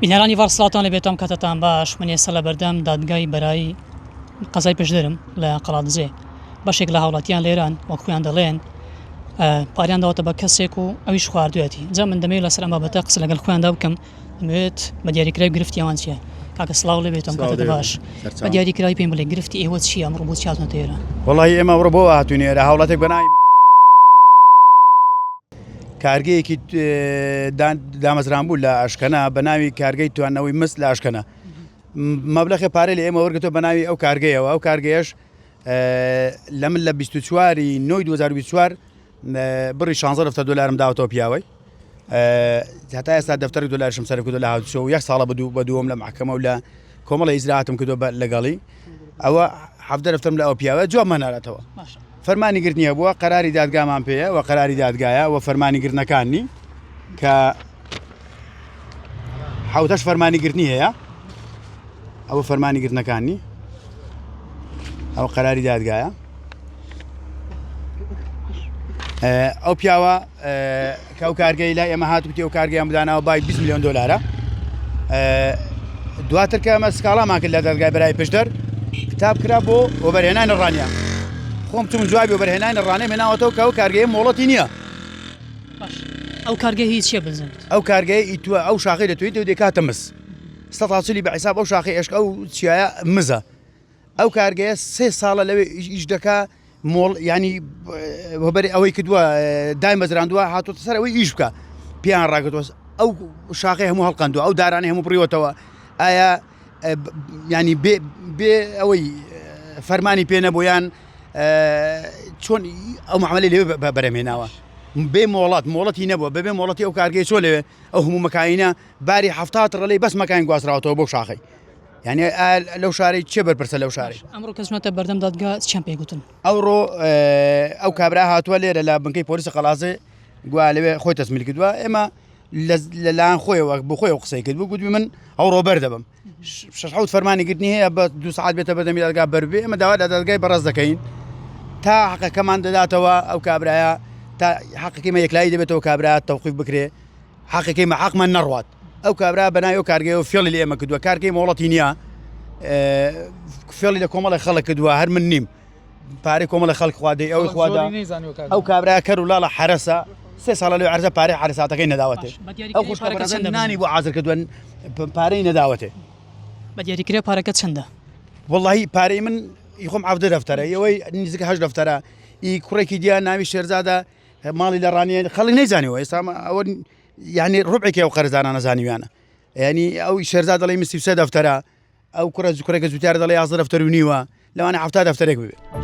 بینەرانی ڤار سڵاوتان لێبێت ئەم کاتەتان باش من ئێستا لە بەردەم دادگای بەرایی قەزای پشدەرم لە قەڵادزێ بەشێک لە هاوڵاتیان لێران وەک خۆیان دەڵێن پاریان داوەتە بە کەسێک و ئەویش خواردوێتی جا من دەمەوێت لەسەر ئەم بابەتە قسە لەگەڵ خۆیاندا بکەم دەمەوێت بە دیاریکراوی گرفتی ئەوان چییە کاکە سڵاو لێ بێت ئەم کاتە باش بە دیاریکراوی پێم بڵێ گرفتی ئێوە چییە ئەمڕۆ بۆچی هاتوونەتە ئێرە وەڵی ئێمە ئەمڕۆ بۆ هاتوین ئێرە هاوڵاتێک بە ناوی کارگەیەکی دامەزران بوو لە ئەشکەنە بە ناوی کارگەی توانەوەی مس لە ئەشکەنە مەبلەخی پارەی لە ئێمە وەرگتووە بە ناوی ئەو کارگەیەوە ئەو کارگەیەش لە من لە 24 نۆی 2024 بڕی 16 دەفتەر دلارم داوەتەوە پیاوەی هەتا ئێستا دەفتەری دلارشم سەر کردو لە هاوچۆ و یەک ساڵە بە دووەم لە محکەمە و لە کۆمەڵی ئیجراتم کردو بە لەگەڵی ئەوە حەڤدە دەفتەرم لە ئەو پیاوە جوابمان ناراتەوە فەرمانی گرتنی هەبووە قەراری دادگامان پێیە و قەراری دادگایە و فەرمانی گرتنەکانی کە حوتەش فەرمانی گرتنی هەیە ئەوە فەرمانی گرتنەکانی ئەو قەراری دادگایە ئەو پیاوە کە ئەو کارگەی لای ئێمە هات وتی ئەو کارگەیان بدانەوە بای 20 میلیۆن دلارە دواتر کە ئەمە سکاڵامان کرد لە دەرگای بەرای پشدەر کتاب کرا بۆ وەبەرهێنانی ڕانیە خۆم چون جوابی وەبەرهێنانی ڕانەی هێناوەتەوە کە ئەو کارگەیە مۆڵەتی نییە ئەو کارگە هی چیە بزن ئەو کارگەیە ئیتوە ئەو شاخی دەتوێت و دەکاتە مس سەتاچلی بە حیساب ئەو شاخی ئێشک ئەو چیایە مزە ئەو کارگەیە سێ ساڵە لەوێ ئیش دەکا مۆڵ ینی وەبەری ئەوەی کردووە دایمەزراندووە هاتوتە سەر ئەوەی ئیش بکە پێیان ڕاگرتووە ئەو شاخی هەموو هەڵقەندووە ئەو دارانی هەموو بڕیوەتەوە ئایا ینی بێ بێ ئەوەی فەرمانی پێ نەبوویان چۆن ئەو معاملەی لێ بەرەمێناوە بێ مۆڵات مۆڵەتی نەبووە بەبێ مۆڵەتی ئەو کارگەی چۆ لەوێ ئەو هەموو مەکینە باری هەفتا تڕەلەی بەس مەکان گواستراوەتەوە بۆ شاخی یعنی لەو شارەی چێ بەرپرسە لەو شارەی؟ ئەمڕۆ کە چونەتە بەردەم دادگا چیان پێ گوتن؟ ئەوڕۆ ئەو کابرا هاتووە لێرە لە بنکەی پۆلیسی قەڵازێ گویا لەوێ خۆی تەسمیل کردووە ئێمە لەلایەن خۆیەوە بۆ خۆی قسەی کرد بوو گوتبی من ئەوڕۆ بەردەبم شش حوت فەرمانی گرتنی هەیە بە دو ساعت بێتە بەردەمی دادگا بەربێ ئێمە داوا لە دادگای بەڕێز دەکەین تا حەقەکەمان دەداتەوە ئەو کابرایە تا حەقەکەی مە یەکلایی دەبێتەوە کابرا تەوقیف بکرێ حەقەکەی مە حەقمان نەڕوات ئەو کابرا بەناوی ئەو کارگەیەوە فێڵی لە ئێمە کردووە کارگەی مۆڵەتی نییە فێڵی لە کۆمەڵی خەڵک کردووە هەر من نیم پارەی کۆمەڵی خەڵک خوادەی ئەوی خوادا ئەو کابرا کەر و لاڵە حرەسە سێ ساڵە لەو عرزە پارەی حرساتەکەی نەداوەتێ ئەو خوشکە نانی بۆ عازر کردووە پارەی نەداوەتێ بە دیاریکرا پارەکە چەندە وەڵی پارەی من ئی خۆم عەڤدە دەفتەرە ئەوەی نزیکە هەشت دەفتەرە ئی کوڕێکی دیان ناوی شێرزادە ماڵی لە ڕانیە خەڵک نەیزانیەوە ئێستا ئەوە یعنی ڕوبعێکی ئەو قەرزدارانە زانیویانە یعنی ئەو شێرزاد دەڵێ 33 دەفتەرە ئەو کوڕە کوڕێکە جوتیار دەڵێ 11 دەفتەر و نیوە لەوانە 70 دەفتەرێک ببێت.